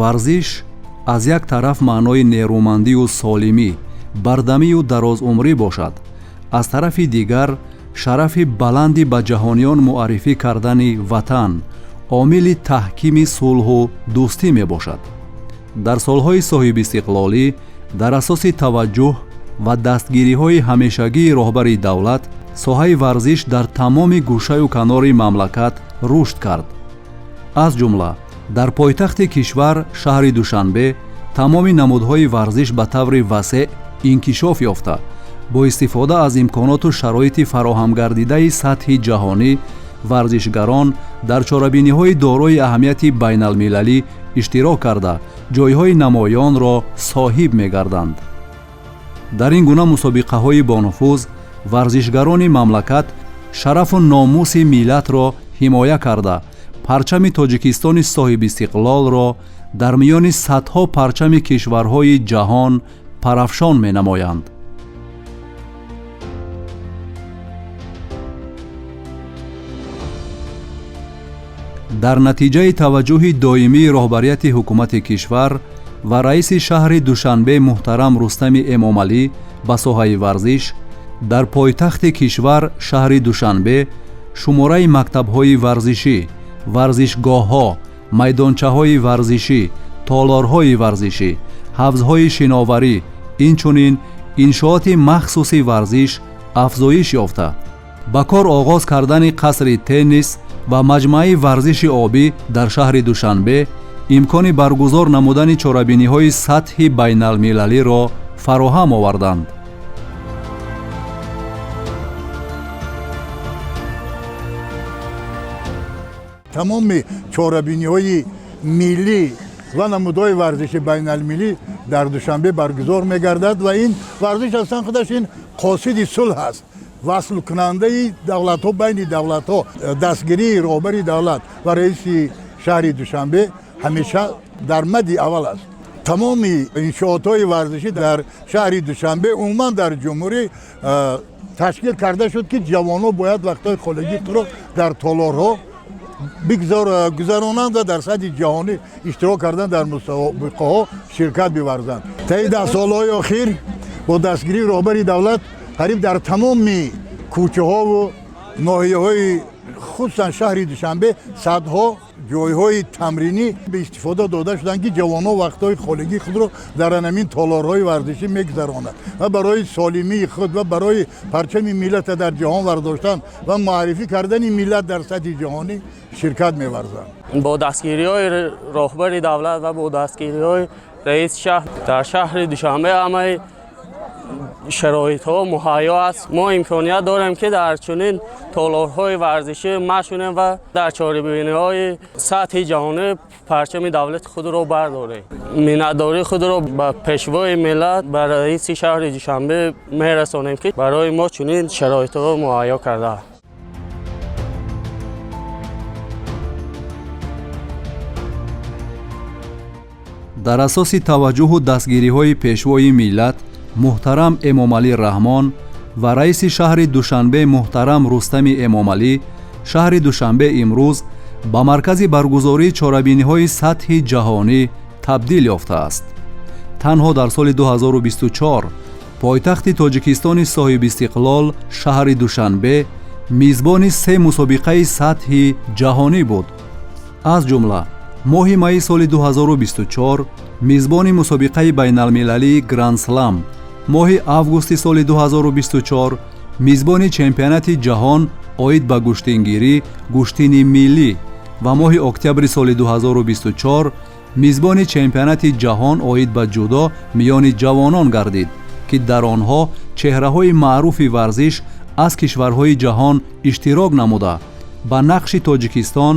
Варзиш аз як тараф маънои нерӯмандию солимӣ, бардамию дарозумрӣ бошад, аз тарафи дигар шарафи баланди ба ҷаҳониён муаррифӣ кардани ватан, омили таҳкими сулҳу дӯстӣ мебошад. Дар солҳои соҳибистиқлолӣ дар асоси таваҷҷӯҳ ва дастгириҳои ҳамешагии роҳбари давлат соҳаи варзиш дар тамоми гӯшаю канори мамлакат рушд кард. Аз ҷумла дар пойтахти кишвар, шаҳри Душанбе, тамоми намудҳои варзиш ба таври васеъ инкишоф ёфта, бо истифода аз имконоту шароити фароҳамгардидаи сатҳи ҷаҳонӣ варзишгарон дар чорабиниҳои дорои аҳамияти байналмилалӣ иштирок карда, ҷойҳои намоёнро соҳиб мегарданд. Дар ин гуна мусобиқаҳои бонуфуз варзишгарони мамлакат шарафу номуси миллатро ҳимоя карда, парчами Тоҷикистони соҳибистиқлолро дар миёни садҳо парчами кишварҳои ҷаҳон парафшон менамоянд. Дар натиҷаи таваҷҷӯҳи доимии роҳбарияти ҳукумати кишвар ва раиси шаҳри Душанбе муҳтарам Рустами Эмомалӣ ба соҳаи варзиш дар пойтахти кишвар, шаҳри Душанбе, шумораи мактабҳои варзишӣ, варзишгоҳҳо, майдончаҳои варзишӣ, толорҳои варзишӣ, ҳавзҳои шиноварӣ, инчунин иншооти махсуси варзиш афзоиш ёфта, ба кор оғоз кардани қасри теннис ва маҷмӯаи варзиши обӣ дар шаҳри Душанбе имкони баргузор намудани чорабиниҳои сатҳи байналмилалиро фароҳам оварданд. Тамоми чорабиниҳои миллӣ ва намудҳои варзиши байналмилӣ дар Душанбе баргузор мегардад ва ин варзиш аслан худаш ин қосиди сулҳ аст, васлкунандаи давлатҳо, байни давлатҳо. Дастгирии роҳбари давлат ва раиси шаҳри Душанбе ҳамеша дар мади аввал аст. Тамоми иншоотҳои варзишӣ дар шаҳри Душанбе, умуман дар ҷумҳурӣ ташкил карда шуд, ки ҷавонҳо бояд вақтҳои холигии худро дар толорҳо гузаронанд ва дар сатҳи ҷаҳонӣ иштирок кардан, дар мусобиқаҳо ширкат биварзанд. Таи 10 солҳои охир бо дастгирии роҳбари давлат қариб дар тамоми кӯчаҳову ноҳияҳои, хусусан шаҳри Душанбе, садҳо ҷойҳои тамринӣ ба истифода дода шуданд, ки ҷавонҳо вақтҳои холигии худро дар ҳамин толорҳои варзишӣ мегузаронанд ва барои солимии худ ва барои парчами миллата дар ҷаҳон вардоштан ва муаррифӣ кардани миллат дар сатҳи ҷаҳонӣ ширкат меварзанд. Бо дастгириҳои роҳбари давлат ва бо дастгириҳои раиси шаҳр дар шаҳри Душанбе ҳамаи шароитҳо муҳайё аст. Мо имконият дорем, ки дар чунин толорҳои варзишӣ машғулем ва дар чорабиниҳои сатҳи ҷаҳонӣ парчами давлати худро бардорем. Миннатдории худро ба пешвои миллат, ба раиси шаҳри Душанбе мерасонем, ки барои мо чунин шароитҳо муҳайё кардааст. Дар асоси таваҷҷӯҳу дастгириҳои пешвои миллат муҳтарам Эмомалӣ Раҳмон ва раиси шаҳри Душанбе муҳтарам Рустами Эмомалӣ шаҳри Душанбе имрӯз ба маркази баргузории чорабиниҳои сатҳи ҷаҳонӣ табдил ёфтааст. Танҳо дар соли 2024 пойтахти Тоҷикистони соҳибистиқлол, шаҳри Душанбе, мизбони се мусобиқаи сатҳи ҷаҳонӣ буд. Аз ҷумла моҳи майи соли 2024 мизбони мусобиқаи байналмилалии Грандслам, моҳи августи соли 2024 мизбони чемпионати ҷаҳон оид ба гӯштингирӣ, гӯштини миллӣ ва моҳи октябри соли 2024 мизбони чемпионати ҷаҳон оид ба ҷудо миёни ҷавонон гардид, ки дар онҳо чеҳраҳои маъруфи варзиш аз кишварҳои ҷаҳон иштирок намуда, ба нақши Тоҷикистон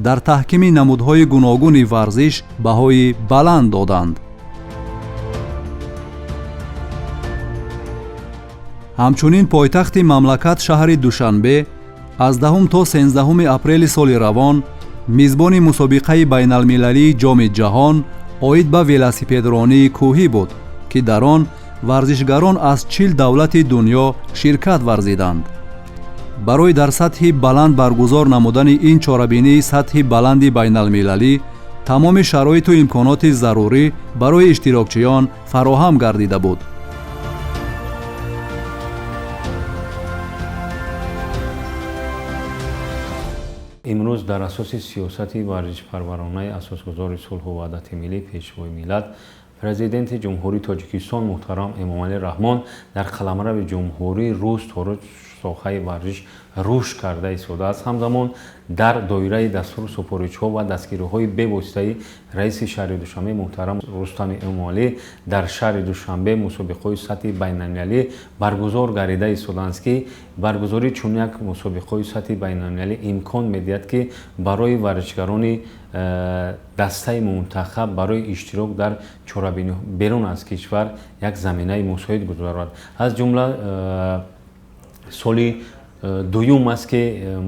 дар таҳкими намудҳои гуногуни варзиш баҳои баланд доданд. Ҳамчунин пойтахти мамлакат, шаҳри Душанбе, аз 10 то 13 апрели соли равон мизбони мусобиқаи байналмилалии Ҷоми ҷаҳон оид ба велосипедронии кӯҳӣ буд, ки дар он варзишгарон аз 40 давлати дунё ширкат варзиданд. Барои дар сатҳи баланд баргузор намудани ин чорабинии сатҳи баланди байналмилалӣ Тамоми шароиту имконоти зарурӣ барои иштирокчиён фароҳам гардида буд. Имрӯз дар асоси сиёсати варзишпарваронаи асосгузори сулҳу ваҳдати миллӣ, Пешвои миллат, Президенти Ҷумҳурии Тоҷикистон муҳтарам Эмомалӣ Раҳмон дар қаламрави ҷумҳурӣ рӯз то рӯз соҳаи варзиш рушд карда истодааст. Ҳамзамон дар доираи дастуру супоришҳо ва дастгириҳои бевоситаи раиси шаҳри Душанбе муҳтарам Рустами Эмомалӣ дар шаҳри Душанбе мусобиқаҳои сатҳи байналмилалӣ баргузор гардида истодаанд, ки баргузории чунин як мусобиқаҳои сатҳи байналмилалӣ имкон медиҳад, ки барои варзишгарони дастаи мунтахаб барои иштирок дар чорабиниҳо берун аз кишвар як заминаи мусоид гузорад. Аз ҷумла соли дуюм аст, ки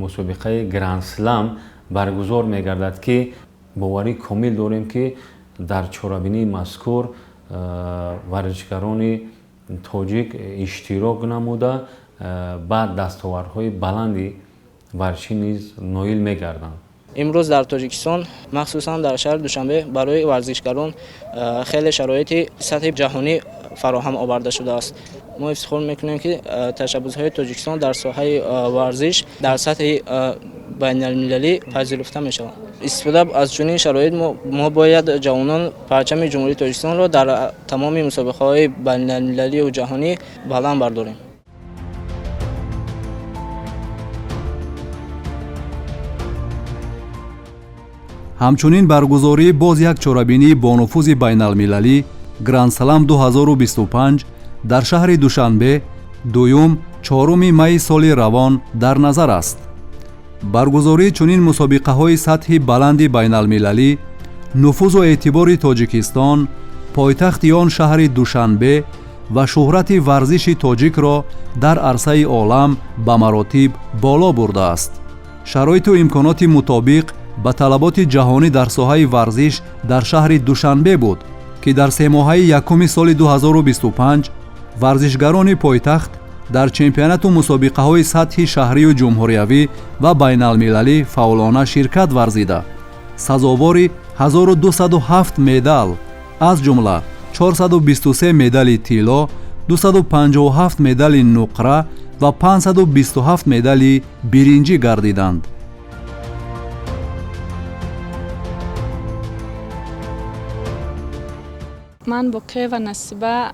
мусобиқаи Грандслам баргузор мегардад, ки боварии комил дорем, ки дар чорабинии мазкур варзишгарони тоҷик иштирок намуда, ба дастовардҳои баланди варзишӣ низ ноил мегарданд. Имрӯз дар Тоҷикистон, махсусан дар шаҳри Душанбе, барои варзишгарон хеле шароити сатҳи ҷаҳонӣ фароҳам оварда шудааст. Мо ифтихор мекунем, ки ташаббусҳои Тоҷикистон дар соҳаи варзиш дар сатҳи байналмилалӣ пазируфта мешаванд. Истифода аз чунин шароит мо бояд ҷавонон парчами Ҷумҳурии Тоҷикистонро дар тамоми мусобиқаҳои байналмилалию ҷаҳонӣ баланд бардорем. Ҳамчунин баргузории боз як чорабинии бонуфузи байналмилалӣ Грандслам 2025 дар шаҳри Душанбе дуюм чоруми майи соли равон дар назар аст. Баргузории чунин мусобиқаҳои сатҳи баланди байналмилалӣ нуфузу эътибори Тоҷикистон, пойтахти он шаҳри Душанбе ва шӯҳрати варзиши тоҷикро дар арсаи олам ба маротиб боло бурдааст. Шароиту имконоти мутобиқ ба талаботи ҷаҳонӣ дар соҳаи варзиш дар шаҳри Душанбе буд, ки дар семоҳаи якуми соли 2025 варзишгарони пойтахт дар чемпионату мусобиқаҳои сатҳи шаҳрию ҷумҳуриявӣ ва байналмилалӣ фаъолона ширкат варзида, сазовори 1207 медал, аз ҷумла 423 медали тилло, 257 медали нуқра ва 527 медали биринҷӣ гардиданд. Ман Боқиева Насиба,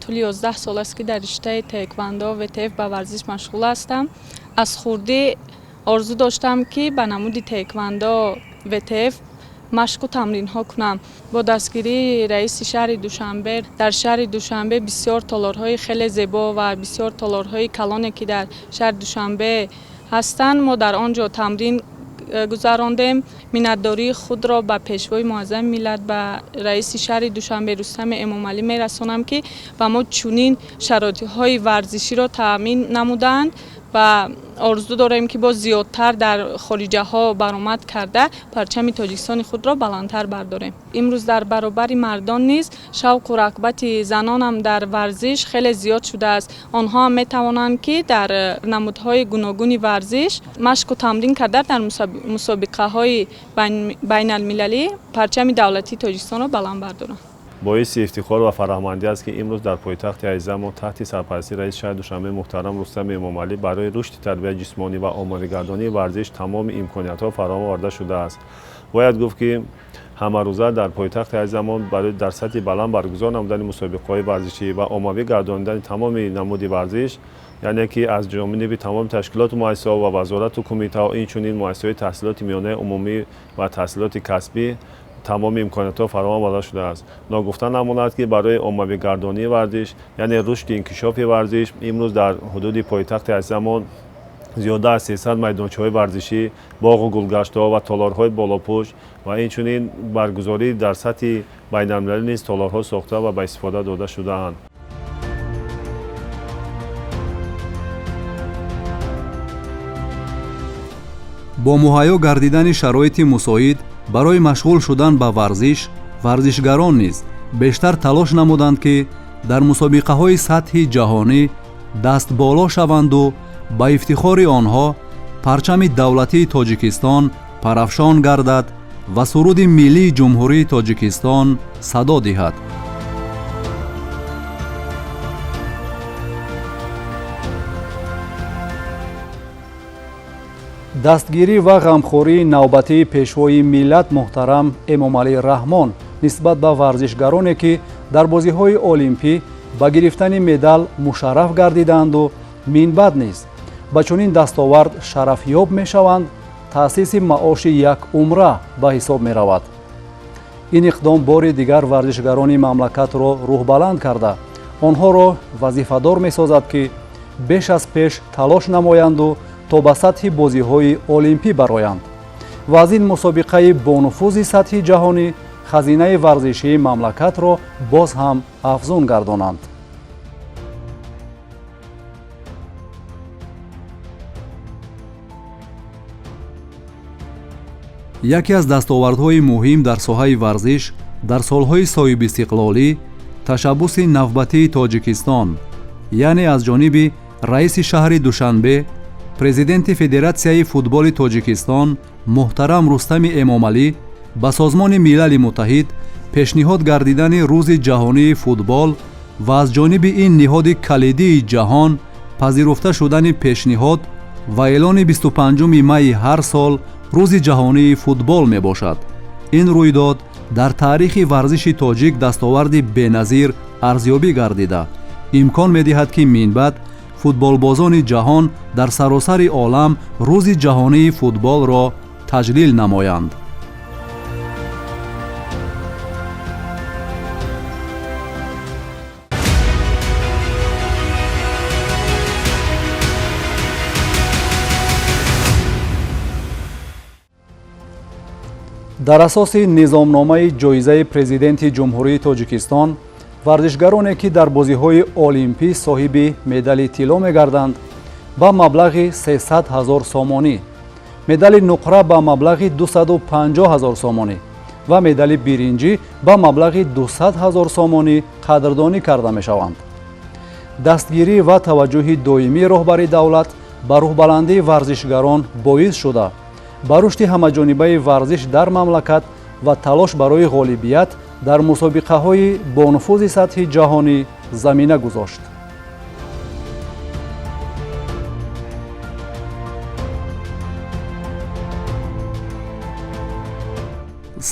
тӯли 11 сол аст, ки дар риштаи таеквандо ВТФ ба варзиш машғул ҳастам. Аз хурдӣ орзу доштам, ки ба намуди таеквандо ВТФ машқу тамринҳо кунам. Бо дастгирии раиси шаҳри Душанбе дар шаҳри Душанбе бисёр толорҳои хеле зебо ва бисёр толорҳои калоне, ки дар шаҳри Душанбе ҳастанд, мо дар он ҷо тамрин гузарондем. Миннатдории худро ба Пешвои муаззами миллат, ба раиси шаҳри Душанбе Рустами Эмомалӣ мерасонам, ки ба мо чунин шароитҳои варзиширо таъмин намуданд ва орзу дорем, ки боз зиёдтар дар хориҷаҳо баромад карда, парчами Тоҷикистони худро баландтар бардорем. Имрӯз дар баробари мардон низ шавқу рағбати занонам дар варзиш хеле зиёд шудааст. Онҳо ҳам метавонанд, ки дар намудҳои гуногуни варзиш машқу тамрин карда, дар мусобиқаҳои байналмилалӣ парчами давлатии Тоҷикистонро баланд бардоранд. Боиси ифтихор ва фараҳмандӣ аст, ки имрӯз дар пойтахти азизамон таҳти сарпарастии раиси шаҳри Душанбе муҳтарам Рустами Эмомалӣ барои рушди тарбияи ҷисмонӣ ва оммавигардонии варзиш тамоми имкониятҳо фароҳам оварда шудааст. Бояд гуфт, ки ҳамарӯза дар пойтахти азизамон барои дар сатҳи баланд баргузор намудани мусобиқаҳои варзишӣ ва оммавӣ гардонидани тамоми намуди варзиш, яъне ки аз ҷониби тамоми ташкилоту муассисаҳо ва вазорату кумитаҳо, инчунин муассисаҳои таҳсилоти миёнаи умумӣ ва таҳсилоти касбӣ тамоми имкониятҳо фароҳам оварда шудааст. Ногуфта намонад, ки барои оммавигардонии варзиш, яъне рушди инкишофи варзиш, имрӯз дар ҳудуди пойтахти азизамон зиёда аз 300 майдончаҳои варзишӣ, боғу гулгаштҳо ва толорҳои болопӯш ва инчунин баргузорӣ дар сатҳи байналмилалӣ низ толорҳо сохта ва ба истифода дода шудаанд. Бо муҳайё гардидани шароити мусоид барои машғул шудан ба варзиш, варзишгарон низ бештар талош намуданд, ки дар мусобиқаҳои сатҳи ҷаҳонӣ дастболо шаванду ба ифтихори онҳо парчами давлатии Тоҷикистон парафшон гардад. Ва суруди миллии Ҷумҳурии Тоҷикистон садо диҳад. Дастгирӣ ва ғамхории навбатии Пешвои миллат муҳтарам Эмомалӣ Раҳмон нисбат ба варзишгароне, ки дар бозиҳои олимпӣ ба гирифтани медал мушарраф гардидаанду минбаъд низ ба чунин дастовард шарафёб мешаванд, таъсиси маоши як умра ба ҳисоб меравад. Ин иқдом бори дигар варзишгарони мамлакатро рӯҳбаланд карда, онҳоро вазифадор месозад, ки беш аз пеш талош намоянду то ба сатҳи бозиҳои олимпӣ бароянд ва аз ин мусобиқаи бонуфузи сатҳи ҷаҳонӣ хазинаи варзишии мамлакатро боз ҳам афзун гардонанд. Яке аз дастовардҳои муҳим дар соҳаи варзиш дар солҳои соҳибистиқлолӣ ташаббуси навбатии Тоҷикистон, яъне аз ҷониби раиси шаҳри Душанбе, президенти Федератсияи футболи Тоҷикистон муҳтарам Рустами Эмомалӣ ба Созмони Милали Муттаҳид пешниҳод гардидани Рӯзи ҷаҳонии футбол ва аз ҷониби ин ниҳоди калидии ҷаҳон пазируфта шудани пешниҳод ва эълони 25 майи ҳар сол Рӯзи ҷаҳонии футбол мебошад. Ин рӯйдод дар таърихи варзиши тоҷик дастоварди беназир арзёбӣ гардида, имкон медиҳад, ки минбаъд футболбозони ҷаҳон дар саросари олам Рӯзи ҷаҳонии футболро таҷлил намоянд. Дар асоси низомномаи ҷоизаи Президенти Ҷумҳурии Тоҷикистон, варзишгароне, ки дар бозиҳои олимпӣ соҳиби медали тилло мегарданд, ба маблағи 300 ҳазор сомонӣ, медали нуқра ба маблағи 250 ҳазор сомонӣ ва медали биринҷӣ ба маблағи 200 ҳазор сомонӣ қадрдонӣ карда мешаванд. Дастгирӣ ва таваҷҷӯҳи доимии роҳбари давлат ба рӯҳбаландии варзишгарон боис шуда, ба рушди ҳамаҷонибаи варзиш дар мамлакат ва талош барои ғолибият дар мусобиқаҳои бонуфузи сатҳи ҷаҳонӣ замина гузошт.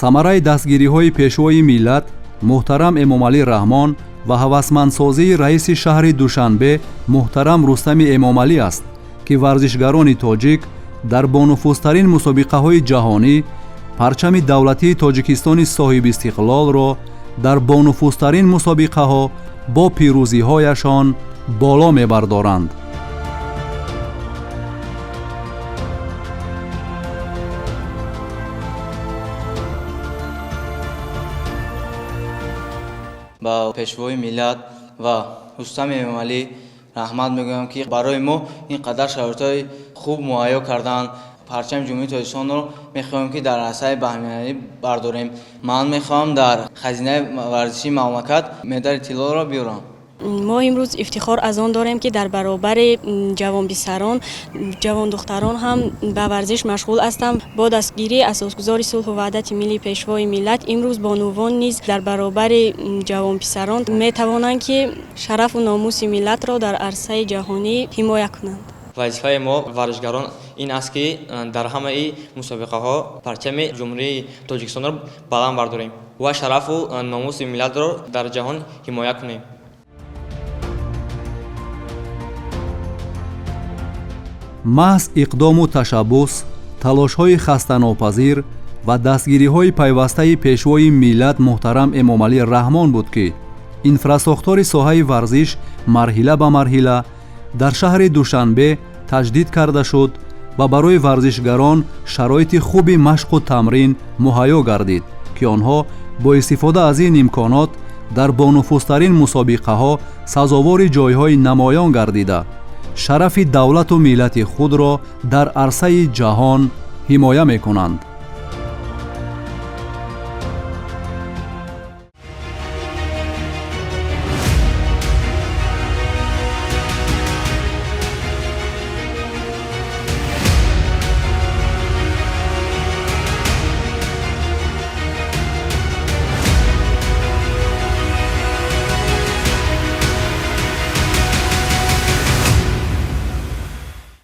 Самараи дастгириҳои Пешвои миллат муҳтарам Эмомалӣ Раҳмон ва ҳавасмандсозии раиси шаҳри Душанбе муҳтарам Рустами Эмомалӣ аст, ки варзишгарони тоҷик дар бонуфузтарин мусобиқаҳои ҷаҳонӣ парчами давлатии Тоҷикистони соҳибистиқлолро дар бонуфузтарин мусобиқаҳо бо пирӯзиҳояшон боло мебардоранд. Ба Пешвои миллат ва Рустами Эмомалӣ раҳмат мегӯям, ки барои мо ин қадар шароитҳои хуб муҳайё карданд. Парчами Ҷумҳурии Тоҷикистонро мехоҳем, ки дар арсаи байналмилалӣ бардорем. Ман мехоҳам дар хазинаи варзишии мамлакат медали тиллоро биёрам. Мо имрӯз ифтихор аз он дорем, ки дар баробари ҷавонписарон ҷавондухтарон ҳам ба варзиш машғул ҳастанд. Бо дастгирии асосгузори сулҳу ваҳдати миллӣ, Пешвои миллат, имрӯз бонувон низ дар баробари ҷавонписарон метавонанд, ки шарафу номуси миллатро дар арсаи ҷаҳонӣ ҳимоя кунанд. Вазифаи мо варзишгарон ин аст, ки дар ҳамаи мусобиқаҳо парчами Ҷумҳурии Тоҷикистонро баланд бардорем ва шарафу номуси миллатро дар ҷаҳон ҳимоя кунем. Маҳз иқдому ташаббус, талошҳои хастанопазир ва дастгириҳои пайвастаи Пешвои миллат муҳтарам Эмомалӣ Раҳмон буд, ки инфрасохтори соҳаи варзиш марҳила ба марҳила дар шаҳри Душанбе таҷдид карда шуд ва барои варзишгарон шароити хуби машқу тамрин муҳайё гардид, ки онҳо бо истифода аз ин имконот дар бонуфузтарин мусобиқаҳо сазовори ҷойҳои намоён гардида, шарафи давлату миллати худро дар арсаи ҷаҳон ҳимоя мекунанд.